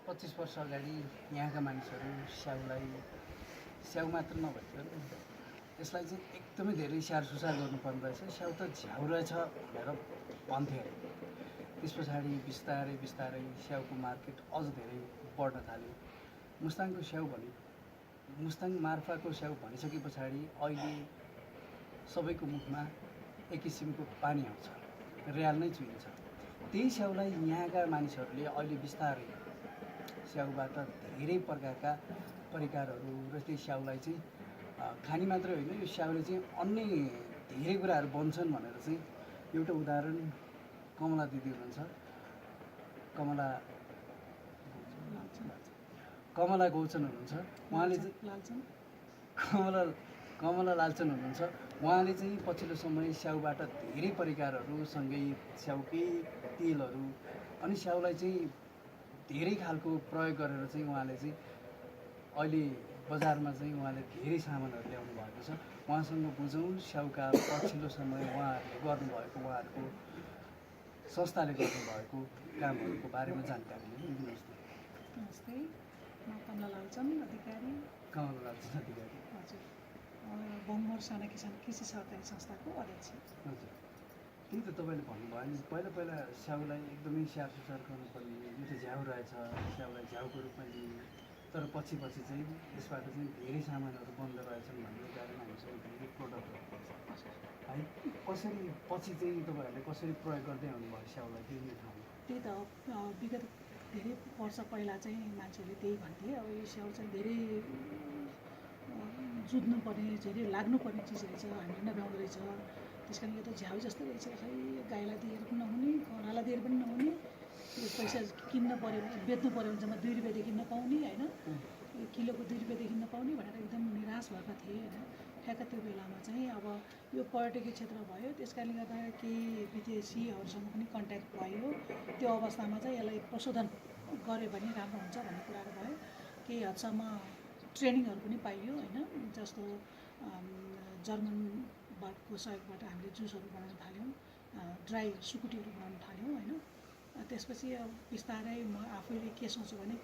25 वर्ष अगाडि यहाँका मानिसहरू स्याउ मात्र नभएर यसलाई चाहिँ एकदमै धेरै स्याहार सुसार गर्नुपर्ने रहेछ। स्याउ त झ्याउ रहेछ भनेर भन्थे। त्यस पछाडि बिस्तारै बिस्तारै स्याउको मार्केट अझ धेरै बढ्न थाल्यो। मुस्ताङको स्याउ भने मुस्ताङ मार्फाको स्याउ भनिसके पछाडि अहिले सबैको मुखमा एक किसिमको पानी आउँछ, र्याल नै चुहिन्छ। त्यही स्याउलाई यहाँका मानिसहरूले अहिले बिस्तारै स्याउबाट धेरै प्रकारका परिकारहरू र त्यही स्याउलाई चाहिँ खानी मात्रै होइन, यो स्याउले चाहिँ अन्य धेरै कुराहरू बन्छन् भनेर चाहिँ एउटा उदाहरण कमला दिदी हुनुहुन्छ, कमला गौचन हुनुहुन्छ। उहाँले चाहिँ कमला लालचन हुनुहुन्छ। उहाँले चाहिँ पछिल्लो समय स्याउबाट धेरै परिकारहरू सँगै स्याउकै तेलहरू अनि स्याउलाई चाहिँ धेरै खालको प्रयोग गरेर चाहिँ उहाँले चाहिँ अहिले बजारमा चाहिँ उहाँले धेरै सामानहरू ल्याउनु भएको छ। उहाँसँग बुझौँ स्याउका पछिल्लो समय उहाँहरूले गर्नुभएको, उहाँहरूको संस्थाले गर्नुभएको कामहरूको बारेमा जानकारी लिनु। नमस्ते, म कमला लालचन अधिकारी। हजुर, बङ्गोर साना किसान कृषि सहकारी संस्थाको अध्यक्ष। हजुर, त्यही त तपाईँले भन्नुभयो नि, पहिला स्याउलाई एकदमै स्याहार सुसार गर्नुपर्ने, यो त झ्याउ रहेछ, स्याउलाई झ्याउको रूपमा लिने, तर पछि चाहिँ यसबाट चाहिँ धेरै सामानहरू बन्द रहेछन् भन्ने कारण हामीसँग धेरै प्रोडक्टहरू पर्छ है। कसरी पछि चाहिँ तपाईँहरूले कसरी प्रयोग गर्दै आउनुभयो स्याउलाई त्यो ठाउँमा? त्यही त विगत धेरै वर्ष पहिला चाहिँ मान्छेहरूले त्यही भन्थे, अब यो स्याउ चाहिँ धेरै जुझ्नुपर्ने, धेरै लाग्नुपर्ने चिज रहेछ, हामीले नभ्याउँदो रहेछ। त्यस कारण यो त झ्याउ जस्तो रहेछ, खै गाईलाई दिएर पनि नहुने, घोडालाई दिएर पनि नहुने, यो पैसा किन्न पऱ्यो भने बेच्नु पऱ्यो भने जम्मा 2 रुपियाँदेखि नपाउने होइन, किलोको 2 रुपियाँदेखि नपाउने भनेर एकदम निराश भएका थिए होइन। ठ्याक्क त्यो बेलामा चाहिँ अब यो पर्यटकीय क्षेत्र भयो, त्यस कारणले गर्दा केही विदेशीहरूसँग पनि कन्ट्याक्ट भयो। त्यो अवस्थामा चाहिँ यसलाई प्रशोधन गऱ्यो भने राम्रो हुन्छ भन्ने कुराहरू भयो। केही हदसम्म ट्रेनिङहरू पनि पाइयो होइन, जस्तो जर्मनको सहयोगबाट हामीले जुसहरू बनाउन थाल्यौँ, ड्राई सुकुटीहरू बनाउन थाल्यौँ होइन। त्यसपछि अब बिस्तारै म आफैले के सोच्छु भने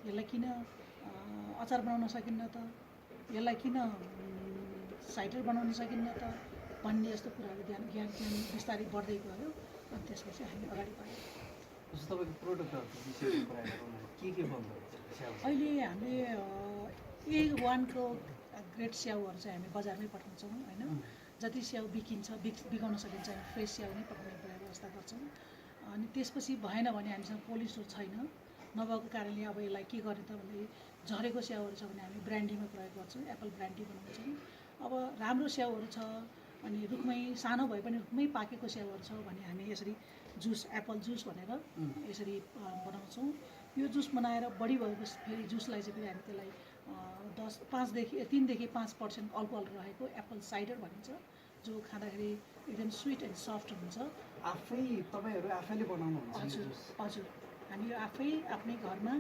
यसलाई किन अचार बनाउन सकिन्न त, यसलाई किन साइडर बनाउन सकिन्न त भन्ने जस्तो कुराहरू ज्ञान बिस्तारै बढ्दै गयो। अनि त्यसपछि हामी अगाडि बढ्यौँ। जस्तो तपाईँको प्रोडक्टहरूको विषयमा कुरा गरौँ, के बन्द हुन्छ? अहिले हामीले A1को ग्रेड स्याउहरू चाहिँ हामी बजारमै पठाउँछौँ होइन। जति स्याउ बिकाउन सकिन्छ हामी फ्रेस स्याउ नै पठाउने व्यवस्था गर्छौँ। अनि त्यसपछि भएन भने हामीसँग कोल्ड स्टोर छैन, नभएको कारणले अब यसलाई के गर्ने त भन्दाखेरि झरेको स्याउहरू छ भने हामी ब्रान्डीमा प्रयोग गर्छौँ, एप्पल ब्रान्डी बनाउँछौँ। अब राम्रो स्याउहरू छ अनि रुखमै सानो भए पनि रुखमै पाकेको स्याउहरू छ भने हामी यसरी जुस, एप्पल जुस भनेर यसरी बनाउँछौँ। यो जुस बनाएर बढी भएको फेरि जुसलाई चाहिँ फेरि हामी त्यसलाई 3 देखि 5% अल्कोहल रहेको एप्पल साइडर भनिन्छ, जो खाँदाखेरि एकदम स्विट एन्ड सफ्ट हुन्छ। तपाईँहरू आफैले बनाउनुहुन्छ? हजुर, हामी यो आफ्नै घरमा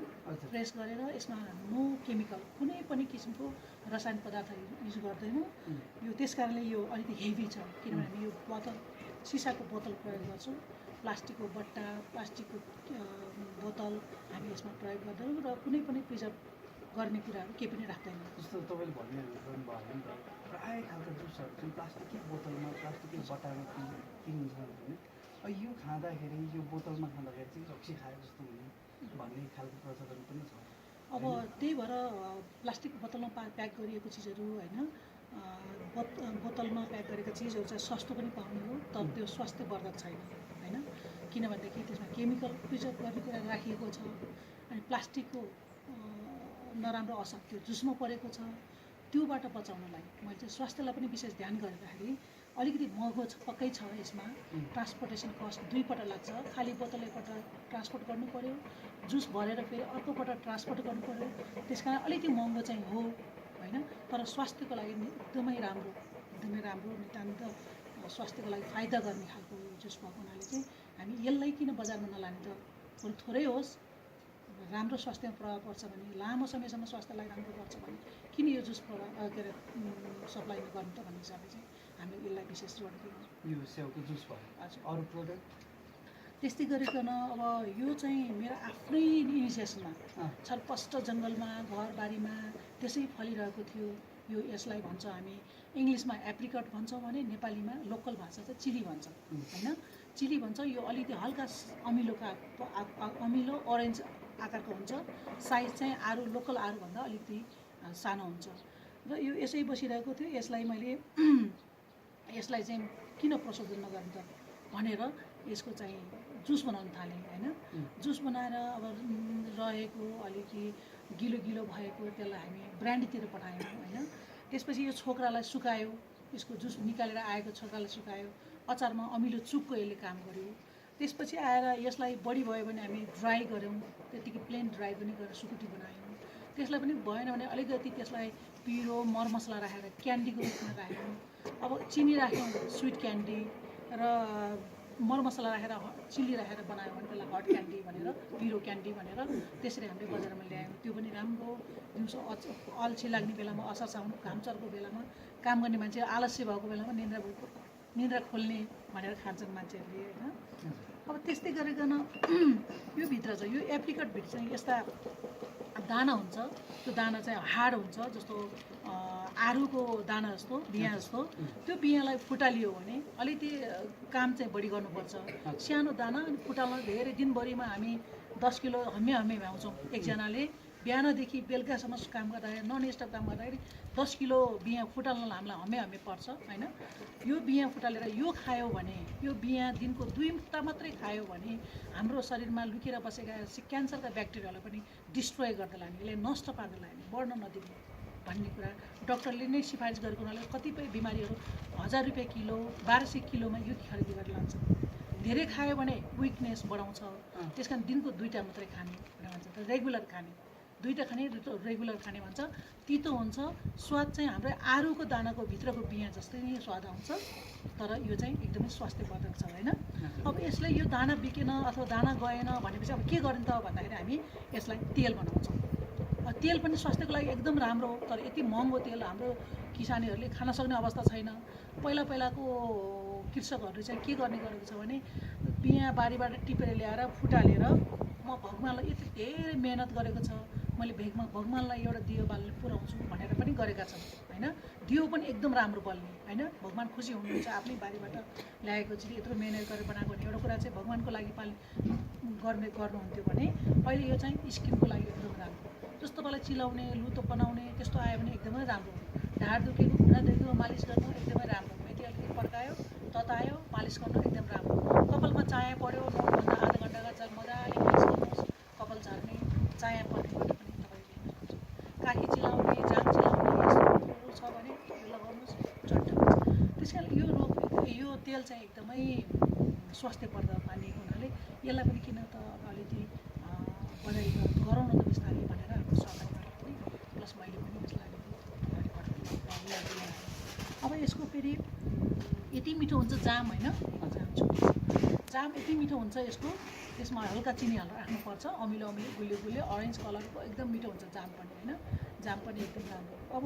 फ्रेस गरेर यसमा नो केमिकल, कुनै पनि किसिमको रसायन पदार्थहरू युज गर्दैनौँ। यो त्यस कारणले यो अलिकति हेभी छ, किनभने हामी यो बोतल, सिसाको बोतल प्रयोग गर्छौँ। प्लास्टिकको बट्टा, प्लास्टिकको बोतल हामी यसमा प्रयोग गर्दैनौँ र कुनै पनि प्रिजर्भ गर्ने कुराहरू केही पनि राख्दैनौँ। जस्तो तपाईँले भन्नुभयो नि त, प्रायः खालको जुसहरू चाहिँ प्लास्टिकै बोतलमा, प्लास्टिकै बट्टामा किनिन्छ भने यो खाँदाखेरि, यो बोतलमा खाँदाखेरि चाहिँ रक्सी खायो जस्तो हुने भन्ने खालको प्रचलन पनि छ। अब त्यही भएर प्लास्टिक बोतलमा प्याक गरिएको चिजहरू होइन, बोतलमा प्याक गरेको चिजहरू चाहिँ सस्तो पनि पाउने हो, तर त्यो स्वास्थ्यवर्धक छैन होइन। किनभनेदेखि त्यसमा केमिकल प्रिजर्भ गर्ने कुरा राखिएको छ। अनि प्लास्टिकको नराम्रो असर त्यो जुसमा परेको छ। त्योबाट बचाउनलाई मैले चाहिँ स्वास्थ्यलाई पनि विशेष ध्यान गरिराखेँ। अलिकति महँगो पक्कै छ, यसमा ट्रान्सपोर्टेसन कस्ट 2 पल्ट लाग्छ। खाली बोतल एकपल्ट ट्रान्सपोर्ट गर्नु पऱ्यो, जुस भरेर फेरि अर्कोपल्ट ट्रान्सपोर्ट गर्नु पऱ्यो, त्यस कारण अलिकति महँगो चाहिँ हो होइन। तर स्वास्थ्यको लागि एकदमै राम्रो नितान्त स्वास्थ्यको लागि फाइदा गर्ने खालको जुस भएको हुनाले चाहिँ हामी यसलाई किन बजारमा नलाने त, बरु थोरै होस्, राम्रो स्वास्थ्यमा प्रभाव पर्छ भने, लामो समयसम्म स्वास्थ्यलाई राम्रो गर्छ भने किन यो जुस सप्लाई गर्नु त भन्ने हिसाबले चाहिँ हामीले यसलाई विशेष जोड दियौँ। यो स्याउको जुस भयो। हजुर, अरू प्रोडक्ट त्यस्तै गरिकन अब यो चाहिँ मेरो आफ्नै इनिसिएसनमा छरपष्ट जङ्गलमा घरबारीमा त्यसै फलिरहेको थियो। यो यसलाई भन्छ हामी इङ्ग्लिसमा एप्रिकट भन्छौँ भने नेपालीमा लोकल भाषा चाहिँ चिली भन्छ होइन। चिली भन्छ। यो अलिकति हल्का अमिलो अरेन्ज आकारको हुन्छ। साइज चाहिँ आरू लोकल आरूभन्दा अलिकति सानो हुन्छ र यो यसै बसिरहेको थियो। यसलाई मैले यसलाई चाहिँ किन प्रशोधन नगर्नु त भनेर यसको चाहिँ जुस बनाउन थालेँ होइन। जुस बनाएर अब रहेको अलिकति गिलो गिलो भएको त्यसलाई हामी ब्रान्डीतिर पठायौँ होइन। त्यसपछि यो छोक्रालाई सुकायो, यसको जुस निकालेर आएको छोक्रालाई सुकायो, अचारमा अमिलो चुकको यसले काम गर्यो। त्यसपछि आएर यसलाई बढी भयो भने हामी ड्राई गऱ्यौँ, त्यतिकै प्लेन ड्राई पनि गरेर सुकुटी बनायौँ। त्यसलाई पनि भएन भने अलिकति त्यसलाई पिरो मरमसला राखेर क्यान्डीको रूपमा राख्यौँ। अब चिनी राख्यौँ स्विट क्यान्डी र मरमसला राखेर चिल्ली राखेर बनायो भने त्यसलाई हट क्यान्डी भनेर पिरो क्यान्डी भनेर त्यसरी हामीले बजारमा ल्यायौँ। त्यो पनि राम्रो दिउँसो अल्छी लाग्ने बेलामा, असार साउन घाम चर्को बेलामा, काम गर्ने मान्छे आलस्य भएको बेलामा निन्द्रा खोल्ने भनेर खान्छन् मान्छेहरूले होइन। अब त्यस्तै गरिकन यो भित्र चाहिँ यो एप्रिकट भित्र चाहिँ यस्ता दाना हुन्छ। त्यो दाना चाहिँ हार्ड हुन्छ, जस्तो आरूको दाना जस्तो बिहा जस्तो। त्यो बिहालाई फुटालियो भने अलिकति काम चाहिँ बढी गर्नुपर्छ। सानो दाना अनि फुटाल्न धेरै दिनभरिमा हामी 10 किलो हम्मे भ्याउँछौँ। एकजनाले बिहानदेखि बेलुकासम्म काम गर्दाखेरि नन स्टप काम गर्दाखेरि 10 किलो बिहा फुटाल्नलाई हामीलाई हम्मे पर्छ होइन। यो बिहा फुटालेर यो खायो भने, यो बिहा दिनको 2 मुठा मात्रै खायो भने हाम्रो शरीरमा लुकेर बसेका क्यान्सरका ब्याक्टेरियालाई पनि डिस्ट्रोय गर्दै लाने, यसले नष्ट पार्दै लाने, बढ्न नदिने भन्ने कुरा डक्टरले नै सिफारिस गरेको हुनाले कतिपय बिमारीहरू 1000 रुपियाँ किलो 1200 किलोमा यो खरिद गरेर लान्छ। धेरै खायो भने विकनेस बढाउँछ। त्यस कारण दिनको 2टा मात्रै खाने भनेर भन्छ। रेगुलर खाने, 2टा खाने रेगुलर खाने भन्छ। तितो हुन्छ, स्वाद चाहिँ हाम्रो आरूको दानाको भित्रको बिहा जस्तै नै स्वाद आउँछ, तर यो चाहिँ एकदमै स्वास्थ्यवर्धक छ होइन। अब यसले यो दाना बिकेन अथवा दाना गएन भनेपछि अब के गर्ने त भन्दाखेरि हामी यसलाई तेल बनाउँछौँ। तेल पनि स्वास्थ्यको लागि एकदम राम्रो हो, तर यति महँगो तेल हाम्रो किसानीहरूले खान सक्ने अवस्था छैन। पहिलाको कृषकहरूले चाहिँ के गर्ने गरेको छ भने बिहा बारीबाट टिपेर ल्याएर फुटालेर म भगवान्लाई यति धेरै मेहनत गरेको छ, मैले भगवान्लाई एउटा दियो बाल्ने पुऱ्याउँछु भनेर पनि गरेका छन् होइन। दियो पनि एकदम राम्रो बल्ने होइन, भगवान् खुसी हुनुहुन्छ। आफ्नै बारीबाट ल्याएको चिज यत्रो मेहनत गरेर बनाएको भने एउटा कुरा चाहिँ भगवान्को लागि गर्नुहुन्थ्यो भने अहिले यो चाहिँ स्किनको लागि एकदम राम्रो। जस्तो मलाई चिलाउने लुतो बनाउने त्यस्तो आयो भने एकदमै राम्रो हो। ढाड दुखेको खुट्टा दुखेको मालिस गर्नु एकदमै राम्रो। मेथी अलिकति पड्कायो ततायो मालिस गर्नु एकदम राम्रो। कपालमा चाया पऱ्यो नभन्दा आधा घन्टाका चाहिँ मजाले मालिस गर्नुहोस्। कपाल झर्ने चाया पर्नेबाट पनि तपाईँले काखी चिलाउने जाम चिलाउने यस्तोहरू छ भने यो लगाउनुहोस्, चट्ट हुन्छ। त्यस कारण यो तेल चाहिँ एकदमै स्वास्थ्यवर्धक मानिएको हुनाले यसलाई पनि किन त अब अलिकति बढाइ गराउन त बिस्तारै भनेर हाम्रो सरकारबाट पनि प्लस मैले पनि यसलाई अब यसको फेरि यति मिठो हुन्छ जाम होइन। जाम यति मिठो हुन्छ यसको, त्यसमा हल्का चिनी राख्नुपर्छ, अमिलो गुलियो अरेन्ज कलरको एकदम मिठो हुन्छ जाम पनि होइन। जाम पनि एकदम राम्रो। अब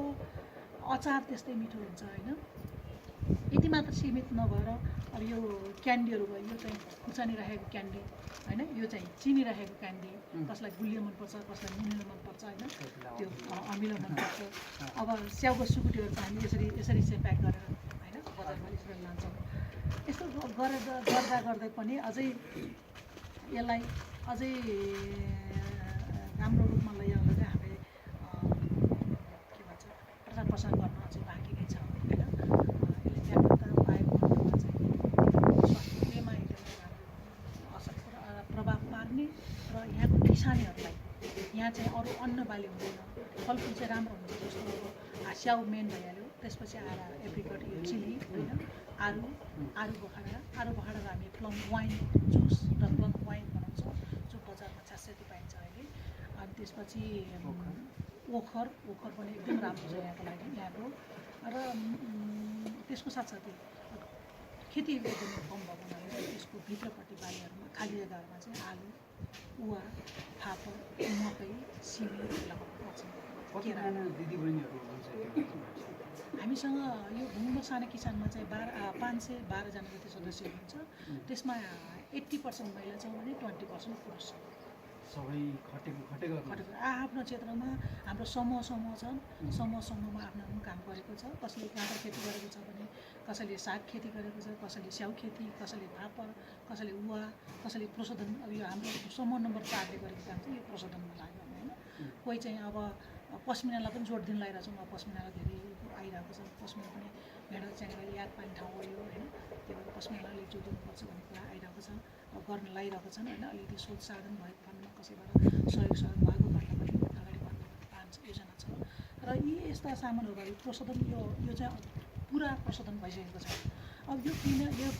अचार त्यस्तै मिठो हुन्छ होइन। यति मात्र सीमित नभएर अब यो क्यान्डीहरू भयो, यो चाहिँ खुर्सानी राखेको क्यान्डी होइन, यो चाहिँ चिनी राखेको क्यान्डी, कसलाई गुलियो मनपर्छ कसलाई नुनिलो मनपर्छ होइन, त्यो अमिलो मनपर्छ। अब स्याउको सुकुटीहरू चाहिँ हामी यसरी चाहिँ प्याक गरेर होइन बजारमा यसरी लान्छौँ। यस्तो गर्दा पनि अझै यसलाई अझै राम्रो रूपमा लैजाँदा चाहिँ हामीले के भन्छ प्रचार गर्न अझै बाँकी नै छ होइन। यसले व्यापकता पाएको खण्डमा चाहिँ स्वास्थ्यमा एकदमै राम्रो असर प्रभाव पार्ने र यहाँको किसानीहरूलाई यहाँ चाहिँ अरू अन्न बाली हुँदैन, फलफुल चाहिँ राम्रो हुन्छ। जस्तो अब स्याउ मेन भइहाल्यो, त्यसपछि आएर एप्रिकट यो चिली होइन, आरू बखाडा हामी प्लम वाइन जुस र प्लम वाइन बनाउँछौँ जो बजारमा छासरी पाइन्छ अहिले। अनि त्यसपछि ओखर पनि एकदम राम्रो छ यहाँको लागि यहाँको। र त्यसको साथसाथै खेती एकदमै कम भएको हुनाले यसको भित्रपट्टि बारीहरूमा खाली जग्गाहरूमा चाहिँ आलु, उवा, फापर, मकै, सिमी लगाउनु पर्छ। कतिजना दिदीबहिनीहरू हुनुहुन्छ त्यो गाउँमा? हामीसँग यो घुम्न सानो किसानमा चाहिँ 512जना जति सदस्य हुनुहुन्छ। त्यसमा 80% महिला छौँ भने 20% पुरुष छन्। सबै खटे गर्नु आफ्नो क्षेत्रमा हाम्रो समूह छन्। समूहमा आफ्नो आफ्नो काम गरेको छ। कसैले गाँदा खेती गरेको छ भने, कसैले साग खेती गरेको छ, कसैले स्याउ खेती, कसैले फापर, कसैले उवा, कसैले प्रशोधन। अब यो हाम्रो समूह नम्बर 4ले गरेको काम चाहिँ यो प्रशोधनमा लाग्यो होइन। कोही चाहिँ अब पस्मिनालाई पनि जोड दिन लगाइरहेको छौँ। अब पस्मिनालाई धेरै आइरहेको छ। पस्मिना पनि भेडा च्याङ्ग्रा याद पानी ठाउँ हो यो होइन। त्यही भएर पस्मिनालाई जोड दिनुपर्छ भन्ने कुरा आइरहेको छ। अब गर्न लगाइरहेको छन् होइन। अलिकति स्रोत साधन भएको खण्डमा कसैबाट सहयोग भएको खण्डमा पनि अगाडि बढ्ने योजना छ। र यी यस्ता सामानहरू प्रशोधन यो चाहिँ पुरा प्रशोधन भइसकेको छ। अब यो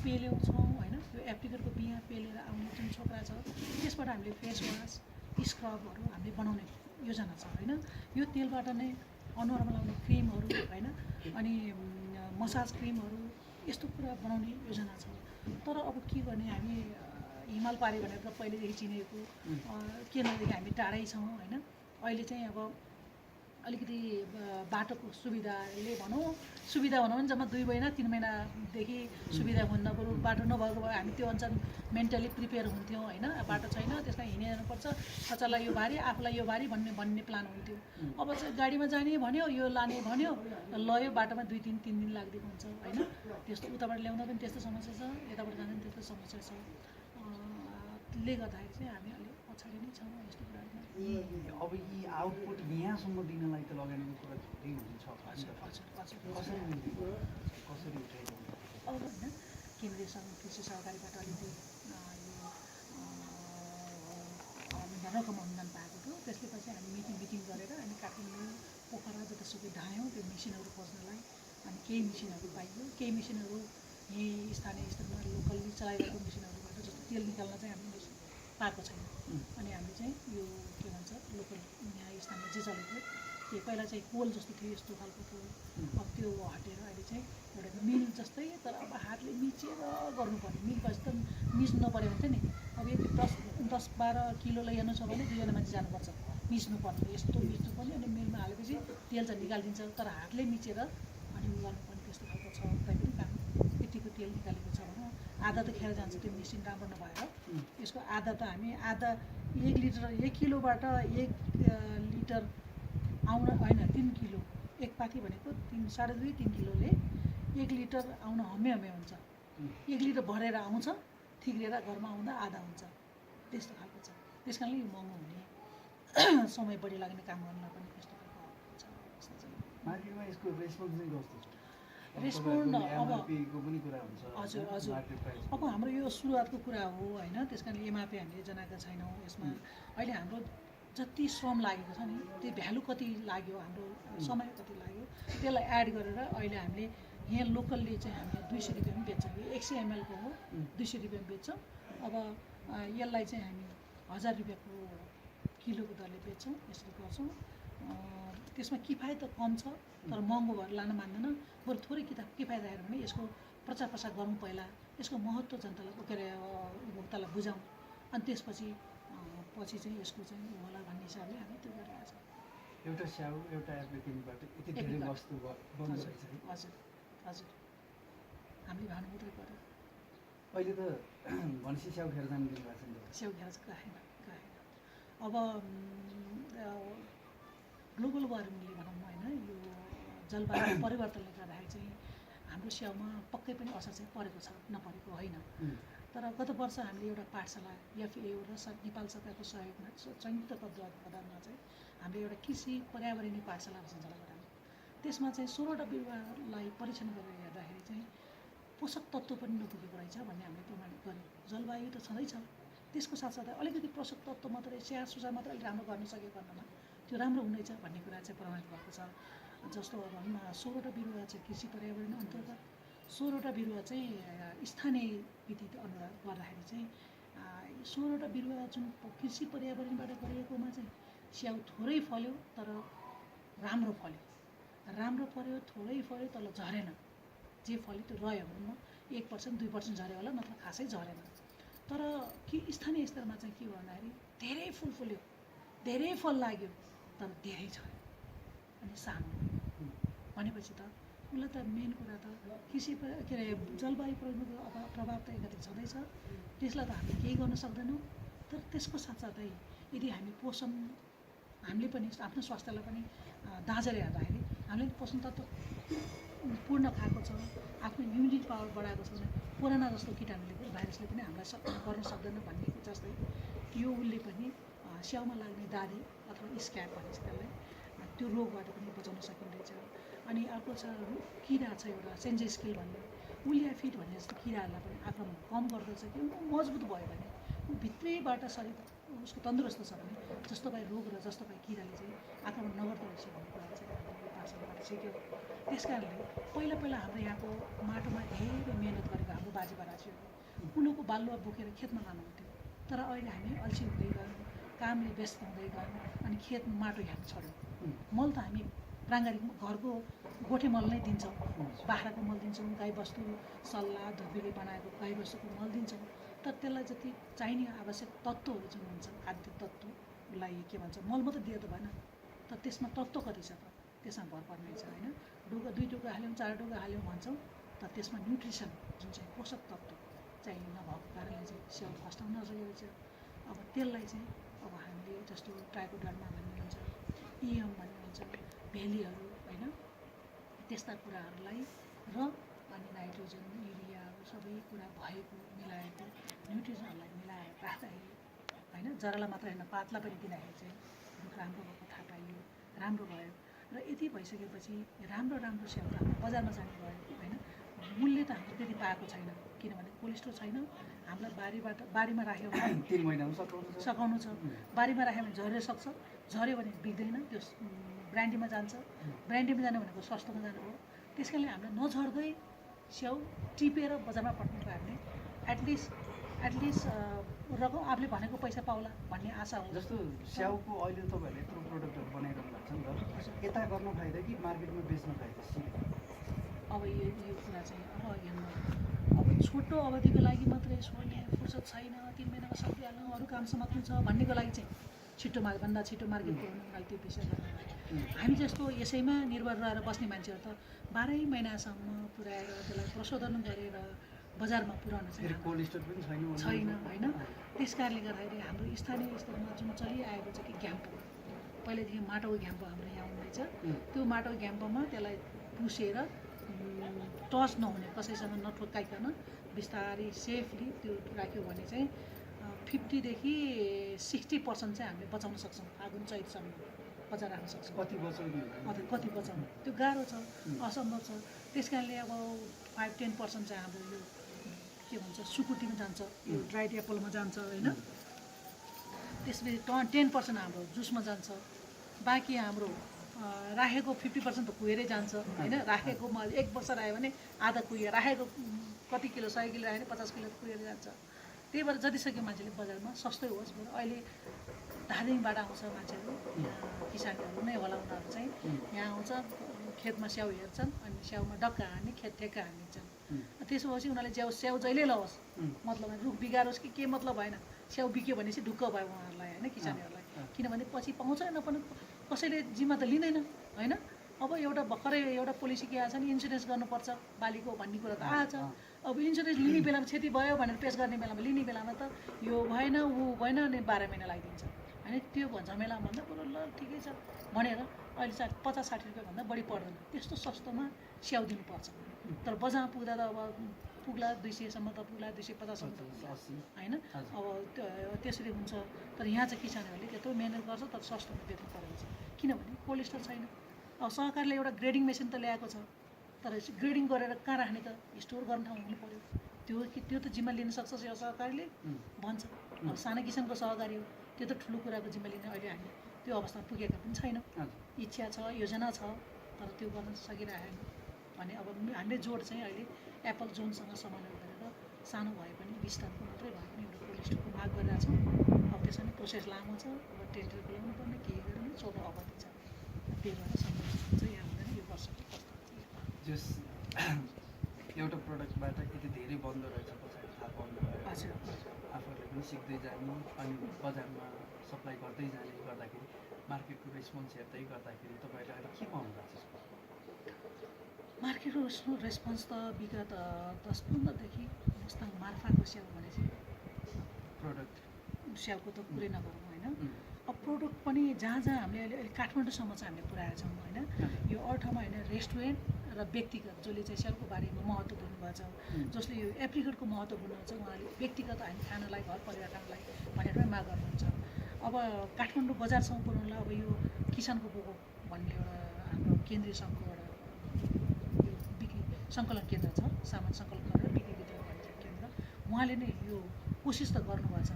पेल्याउँछौँ होइन। यो एप्लिकेटको बिहा पेलेर आउने जुन छोक्रा छ त्यसबाट हामीले फेस वास, स्क्रबहरू हामीले बनाउने योजना छ होइन। यो तेलबाट नै अनुहारमा लगाउने क्रिमहरू होइन, अनि मसाज क्रिमहरू यस्तो कुरा बनाउने योजना छ। तर अब के गर्ने, हामी हिमाल पारे भनेर त पहिलेदेखि चिनेको केन्द्रदेखि हामी टाढै छौँ होइन। अहिले चाहिँ अब अलिकति बाटोको सुविधाले सुविधा भनौँ भने जम्मा 2 महिना 3 महिनादेखि सुविधा हुन्न। बरु बाटो नभएको भए हामी त्यो अनुसार मेन्टली प्रिपेयर हुन्थ्यौँ होइन। बाटो छैन त्यसलाई हिँडिरहनुपर्छ, खचालाई यो भारी, आफूलाई यो भारी भन्ने प्लान हुन्थ्यो। अब चाहिँ गाडीमा जाने भन्यो, यो लाने भन्यो, लयो, बाटोमा 2-3 दिन लाग्दिएको हुन्छ होइन। त्यस्तो उताबाट ल्याउँदा पनि त्यस्तो समस्या छ, यताबाट जाँदा पनि त्यस्तो समस्या छ। ले गर्दाखेरि चाहिँ हामी अलिक पछाडि नै छौँ यस्तो कुराहरूमा। अब यी आउटपुट यहाँसम्म दिनलाई त लगानीको कुरा धेरै हुन्छ। कसरी उठाइदिनु अब होइन, केन्द्रीय कृषि सहकारीबाट अलिकति यो रकम अनुदान पाएको थियो। त्यसले पछि हामी मिटिङ गरेर हामी काठमाडौँ, पोखरा जतासुकै धायौँ त्यो मेसिनहरू खोज्नलाई। अनि केही मेसिनहरू पाइयो, केही मेसिनहरू यहीँ स्थानीय स्तरमा लोकल्ली चलाइरहेको मेसिनहरूबाट जस्तो तेल निकाल्न चाहिँ हामीले मेसिन पाएको छैन। अनि हामीले चाहिँ यो के भन्छ लोकल यहाँ स्थानीय जे चलेको त्यो पहिला चाहिँ कोल जस्तो थियो, यस्तो खालको थियो। अब त्यो हटेर अहिले चाहिँ एउटा मिल जस्तै, तर अब हातले मिचेर गर्नुपर्ने। मिल भएपछि त मिच्नु नपऱ्यो हुन्थ्यो नि। अब यदि 10-12 किलो लैजानु छ भने 2जना मान्छे जानुपर्छ मिच्नुपर्ने, यस्तो मिच्नुपर्ने। अनि मिलमा हालेपछि तेल चाहिँ निकालिदिन्छ, तर हातले मिचेर अनि उयो गर्नुपर्ने त्यस्तो खालको छ। तैपनि काम यतिको तेल निकालेको छ भने आधा त खेर जान्छ त्यो मेसिन राम्रो नभएर। यसको आधा त हामी 1 किलोबाट 1 लिटर आउन होइन, 3 किलो एक पाथी भनेको 2.5-3 किलोले 1 लिटर आउन हमे हुन्छ। 1 लिटर भरेर आउँछ, थिग्रेर घरमा आउँदा आधा हुन्छ, त्यस्तो खालको छ। त्यस कारणले यो महँगो हुने, समय बढी लाग्ने काम गर्न पनि त्यस्तो खालको छ अवस्था चाहिँ। मार्केटमा यसको रेस्पोन्स चाहिँ कस्तो छ? रेस्पोन्ड अब एमआरपीको पनि कुरा हुन्छ। हजुर। अब हाम्रो यो सुरुवातको कुरा हो होइन। त्यस कारणले एमआरपी हामीले जनाएका छैनौँ। यसमा अहिले हाम्रो जति श्रम लागेको छ नि, त्यो भ्यालु कति लाग्यो, हाम्रो समय कति लाग्यो, त्यसलाई एड गरेर अहिले हामीले यहाँ लोकलले चाहिँ हामीले 200 रुपियाँमा बेच्छौँ। यो 100 ml को हो, 200 रुपियाँमा बेच्छौँ। अब यसलाई चाहिँ हामी 1000 रुपियाँको किलोको दरले बेच्छौँ, यसरी गर्छौँ। त्यसमा किफायत त कम छ, तर महँगो भएर लान मान्दैन। बरु थोरै किफायत आएर भने यसको प्रचार गरौँ पहिला, यसको महत्त्व जनतालाई उपभोक्तालाई बुझाउँ, अनि त्यसपछि चाहिँ यसको चाहिँ होला भन्ने हिसाबले हामी त्यो गरिरहेको छौँ। एउटा स्याउ एउटा एप्लिकेन्टबाट यति धेरै वस्तु बन्द रहेछ। हजुर। हामीले भानु मात्रै पऱ्यो। अहिले त भनेपछि स्याउ खेर जानु दिनुभएको छ नि? स्याउ खेर चाहिँ गएन। अब ग्लोबल वार्मिङले भनौँ होइन, यो जलवायु परिवर्तनले गर्दाखेरि चाहिँ हाम्रो स्याउमा पक्कै पनि असर चाहिँ परेको छ, नपरेको होइन। तर गत वर्ष हामीले एउटा पाठशाला FAO र नेपाल सरकारको सहयोगमा संयुक्त तत्त्वावधानमा चाहिँ हामीले एउटा कृषि पर्यावरणीय पाठशाला सञ्चालन गरायौँ। त्यसमा चाहिँ 16वटा बिरुवालाई परीक्षण गरेर हेर्दाखेरि चाहिँ पोषक तत्त्व पनि नपुगेको रहेछ भन्ने हामीले प्रमाणित गऱ्यौँ। जलवायु त छँदैछ, त्यसको साथसाथै अलिकति पोषक तत्त्व मात्रै स्याहार सुसार मात्रै अलिक राम्रो गर्न सकेको खण्डमा त्यो राम्रो हुनेछ भन्ने कुरा चाहिँ प्रमाणित भएको छ। जस्तो भनौँ न 16वटा बिरुवा चाहिँ कृषि पर्यावरण अन्तर्गत, 16वटा बिरुवा चाहिँ स्थानीय विधि अनुसार गर्दाखेरि चाहिँ 16वटा बिरुवा जुन कृषि पर्यावरणबाट गरिएकोमा चाहिँ स्याउ थोरै फल्यो तर राम्रो फल्यो, थोरै फल्यो तर झरेन। जे फल्यो त्यो रह्यो भनौँ न, 1% 2% झऱ्यो होला, नत्र खासै झरेन। तर कि स्थानीय स्तरमा चाहिँ के भन्दाखेरि धेरै फुल फुल्यो, धेरै फल लाग्यो, तर धेरै झऱ्यो। अनि सानो भनेपछि त उसलाई त मेन कुरा त कृषि के अरे जलवायु परिवर्तनको प्रभाव त एकातिर छँदैछ, त्यसलाई त हामीले केही गर्न सक्दैनौँ। तर त्यसको साथसाथै यदि हामी पोषण हामीले पनि आफ्नो स्वास्थ्यलाई पनि दाँजेर हेर्दाखेरि हामीले पोषण तत्त्व पूर्ण खाएको छ, आफ्नो इम्युनिटी पावर बढाएको छ भने कोरोना जस्तो कीटाणुले भाइरसले पनि हामीलाई गर्न सक्दैन भन्ने जस्तै यो उसले पनि स्याउमा लाग्ने दादी अथवा स्क्याब भनिन्छ त्यसलाई, त्यो रोगबाट पनि बचाउन सकिँदैछ। अनि अर्को छ किरा छ एउटा सेन्जेस्किल भन्ने, उलिया फिट भन्ने जस्तो किराहरूलाई पनि आक्रमण कम गर्दछ कि मजबुत भयो भने ऊ भित्रैबाट शरीर उसको तन्दुरुस्त छ भने जस्तो पाए रोग र जस्तो पाए किराले चाहिँ आक्रमण नगर्दो रहेछ भन्ने कुरा चाहिँ हामीले पाठशालाबाट सिक्यौँ। त्यस कारणले पहिला पहिला हाम्रो यहाँको माटोमा धेरै मिहिनेत गरेको हाम्रो बाजे बराजुहरू उनीहरूको बालुवा बोकेर खेतमा लानुहुन्थ्यो। तर अहिले हामी अल्छी हुँदै गयौँ, कामले व्यस्त हुँदै गयौँ, अनि खेतमा माटो हेर्न छोड्यौँ। मल त हामी प्राङ्गारिक घरको गोठे मल नै दिन्छौँ, बाख्राको मल दिन्छौँ, गाईबस्तु सल्लाह धुपीले बनाएको गाईबस्तुको मल दिन्छौँ। तर त्यसलाई जति चाहिने आवश्यक तत्त्वहरू जुन हुन्छ खाद्य तत्त्वलाई के भन्छ मल मात्रै दिए त भएन, तर त्यसमा तत्त्व कति छ त त्यसमा भर पर्ने छ होइन। दुई टुक्रा हाल्यौँ 4 टुक्रा हाल्यौँ भन्छौँ, तर त्यसमा न्युट्रिसन जुन चाहिँ पोषक तत्त्व चाहिँ नभएको कारणले चाहिँ स्याउ फस्टाउन नसकेको छ। अब त्यसलाई चाहिँ अब हामीले जस्तो ट्राइकोडर्मा भन्ने हुन्छ, इएम भन्ने हुन्छ, भेलीहरू होइन, त्यस्ता कुराहरूलाई र अनि नाइट्रोजन युरियाहरू सबै कुरा भएको मिलाएको न्युट्रिसनहरूलाई मिलाएर राख्दाखेरि होइन, जरालाई मात्र होइन पातलाई पनि दिँदाखेरि चाहिँ रुख राम्रो भएको थाहा पाइयो, राम्रो भयो। र यति भइसकेपछि राम्रो राम्रो स्याउ त हाम्रो बजारमा जाने भयो होइन। मूल्य त हाम्रो त्यति पाएको छैन किनभने कोलेस्ट्रोल छैन। हामीलाई बारीमा राख्यो भने 3 महिनामा सकाउनु छ, बारीमा राख्यो भने झरेर सक्छ, झऱ्यो भने बिग्दैन, त्यो ब्रान्डीमा जान्छ, ब्रान्डीमा जानु भनेको सस्तोमा जानु हो। त्यस कारणले हामीलाई नझर्दै स्याउ टिपेर बजारमा पठाउनु पायो भने एटलिस्ट रकम आफूले भनेको पैसा पाउला भन्ने आशा हो। जस्तो स्याउको अहिले तपाईँहरूले यत्रो प्रोडक्टहरू बनाइरहनु भएको छ नि त, यता गर्न फाइदा कि मार्केटमा बेच्न फाइदा? अब यो कुरा चाहिँ अब हेर्नु, अब छोटो अवधिको लागि मात्रै छोड्ने फुर्सद छैन, 3 महिनामा सकिहाल्नु, अरू काम समात्नु छ भन्नेको लागि चाहिँ भन्दा छिटो मार्केट पुऱ्याउनु मलाई त्यो विषय गर्नु। हामी जस्तो यसैमा निर्भर रहेर बस्ने मान्छेहरू त 12 महिनासम्म पुऱ्याएर त्यसलाई प्रशोधन गरेर बजारमा पुर्याउन चाहिँ कोलेस्ट्रोल पनि छैन होइन। त्यस कारणले गर्दाखेरि हाम्रो स्थानीय स्तरमा जुन चलिआएको छ कि घ्याम्पो, पहिलेदेखि माटोको घ्याम्पो हाम्रो यहाँ हुँदैछ, त्यो माटोको घ्याम्पोमा त्यसलाई पुसेर टच नहुने कसैसँग नठोक्काइकन बिस्तारै सेफली त्यो राख्यो भने चाहिँ 50 देखि 60% चाहिँ हामीले बचाउन सक्छौँ। फागुन चैतसम्म बचाएर राख्न सक्छौँ। कति बचाउनु त्यो गाह्रो छ, असम्भव छ। त्यस कारणले अब 5-10% चाहिँ हाम्रो यो के भन्छ सुकुटीमा जान्छ, यो ड्राइड एप्पलमा जान्छ होइन। त्यसपछि 10% हाम्रो जुसमा जान्छ, बाँकी हाम्रो राखेको 50% त कुहिरै जान्छ होइन। राखेको 1 वर्ष राख्यो भने आधा कुहियो, राखेको कति किलो 100 किलो राख्यो भने 50 किलो कुहिएर जान्छ। त्यही भएर जति सक्यो मान्छेले बजारमा सस्तै होस्। बरु अहिले धादिङबाट आउँछ मान्छेहरू, किसानहरू नै होला, उनीहरू चाहिँ यहाँ आउँछ, खेतमा स्याउ हेर्छन्, अनि स्याउमा डक्का हान्ने खेत ठेक्का हानिदिन्छन्। त्यसपछि उनीहरूले स्याउ जहिले लहोस्, मतलब रुख बिगारोस् कि के मतलब भएन, स्याउ बिक्यो भनेपछि ढुक्क भयो उहाँहरूलाई होइन, किसानहरूलाई। किनभने पछि पाउँछ नपाउनु कसैले जिम्मा त लिँदैन होइन। अब एउटा भर्खरै एउटा पोलिसी के आएको छ नि, इन्सुरेन्स गर्नुपर्छ बालीको भन्ने कुरा त आएछ। अब इन्सुरेन्स लिने बेलामा क्षति भयो भनेर पेस गर्ने बेलामा लिने बेलामा त यो भएन ऊ भएन अनि 12 महिना लगाइदिन्छ होइन। त्यो झमेला भन्दा बरु ल ठिकै छ भनेर अहिले 50-60 रुपियाँभन्दा बढी पर्दैन, त्यस्तो सस्तोमा स्याउ दिनुपर्छ। तर बजारमा पुग्दा त अब पुग्ला 200सम्म त पुग्ला, 250सम्म त पुग्ला होइन। अब त्यसरी हुन्छ। तर यहाँ चाहिँ किसानहरूले त्यत्रो मिहिनेत गर्छ तर सस्तोमा बेच्नु परेको छ किनभने कोलेस्ट्रोल छैन। अब सरकारले एउटा ग्रेडिङ मेसिन त ल्याएको छ, तर ग्रेडिङ गरेर कहाँ राख्ने त, स्टोर गर्ने ठाउँ हुनु पऱ्यो। त्यो त जिम्मा लिन सक्छ सरकारले भन्छ। अब सानो किसानको सहकारी हो, त्यो त ठुलो कुराको जिम्मा लिने अहिले हामी त्यो अवस्थामा पुगेका पनि छैनौँ। इच्छा छ, योजना छ, तर त्यो गर्न सकिरहेको भने अब हामीले जोड चाहिँ अहिले एप्पल जोनसँग समन्वय गरेर सानो भए पनि 20 टनको मात्रै भए पनि एउटा कोलेस्ट्रोलको माग गरिरहेको छौँ। अब त्यसमा पनि प्रोसेस लामो छ, अब टेन्डर बोलाउनु पर्ने केही गर्नु छोटो अवधि छ, त्यही भएर सम्भव चाहिँ यहाँ हुँदैन। यो वर्षको जस एउटा प्रोडक्टबाट यति धेरै बन्द रहेछ पछाडि थाहा पाउनु भयो, आफूहरूले पनि सिक्दै जाने अनि बजारमा सप्लाई गर्दै जाने गर्दाखेरि मार्केटको रेस्पोन्स हेर्दै गर्दाखेरि तपाईँले अहिले के पाउनु भएको छ? मार्केटको रेस्पोन्स त विगत 10-15देखि मुस्ताङ मार्फाको स्याउ भनेपछि प्रोडक्ट स्याउको त कुरै नगरौँ होइन। अब प्रोडक्ट पनि जहाँ जहाँ हामीले अहिले काठमाडौँसम्म चाहिँ हामीले पुऱ्याएका छौँ होइन। यो अरू ठाउँमा होइन, रेस्टुरेन्ट र व्यक्तिगत जसले चाहिँ स्याउको बारेमा महत्त्व दिनुभएको छ, जसले यो एप्रिकटको महत्त्व बुझ्नुहुन्छ, उहाँले व्यक्तिगत हामी खानलाई, घर परिवार खानलाई भनेर माग गर्नुहुन्छ। अब काठमाडौँ बजारसम्म पुर्याउनलाई अब यो किसानको बोको भन्ने एउटा हाम्रो केन्द्रीय सङ्घको एउटा यो बिक्री सङ्कलन केन्द्र छ, सामान सङ्कलन गरेर बिक्री वितरण गर्ने केन्द्र, उहाँले नै यो कोसिस त गर्नुभएको छ।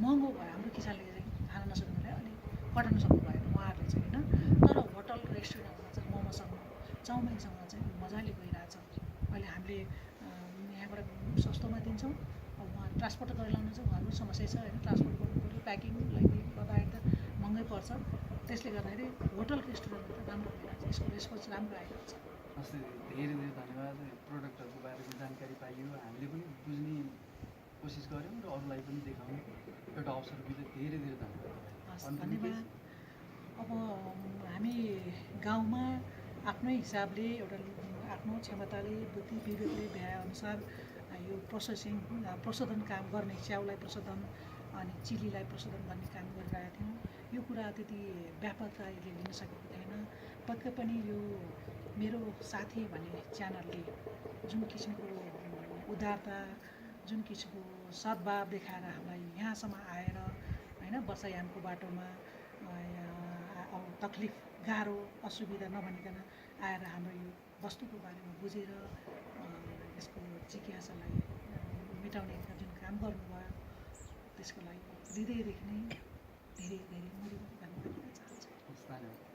महँगो भयो हाम्रो किसानले चाहिँ खान नसक्नेलाई अलिक कटाउन सक्नु भएन उहाँहरूले चाहिँ होइन। तर होटल रेस्टुरेन्टहरूमा चाहिँ मोमोसँग चाउमिनसँग चाहिँ मजाले गइरहेछ। अहिले हामीले यहाँबाट सस्तोमा दिन्छौँ, अब उहाँहरू ट्रान्सपोर्ट गरेर लाउनुहुन्छ, उहाँहरूको समस्या छ होइन, ट्रान्सपोर्ट गर्नु पऱ्यो, प्याकिङलाई गर्दाखेरि त महँगै पर्छ। त्यसले गर्दाखेरि होटल रेस्टुरेन्टमा त राम्रो भइरहेछ, यसको रेस्पोन्स राम्रो आइरहेको छ। हस्, धेरै धेरै धन्यवाद। प्रोडक्टहरूको बारेमा जानकारी पाइयो, हामीले पनि बुझ्ने कोसिस गऱ्यौँ र अरूलाई पनि देखाउने एउटा अवसर दिँदै धेरै धेरै धन्यवाद। हस्, धन्यवाद। अब हामी गाउँमा आफ्नै हिसाबले एउटा आफ्नो क्षमताले, बुद्धि विवेकले भ्याएअनुसार यो प्रशोधन काम गर्ने, स्याउलाई प्रशोधन अनि चिलीलाई प्रशोधन गर्ने काम गरिरहेका थियौँ। यो कुरा त्यति व्यापकताले लिन सकेको थिएन। पक्कै पनि यो मेरो साथी भन्ने च्यानलले जुन किसिमको उदारता, जुन किसिमको सद्भाव देखाएर हामीलाई यहाँसम्म आएर होइन, वर्षायामको बाटोमा अब तक्लिफ, गाह्रो, असुविधा नभनिकन आएर हाम्रो यो वस्तुको बारेमा बुझेर यसको जिज्ञासालाई मेटाउने जुन काम गर्नुभयो, त्यसको लागि हृदयदेखि नै धेरै धेरै धन्यवाद दिन चाहन्छु। धन्यवाद।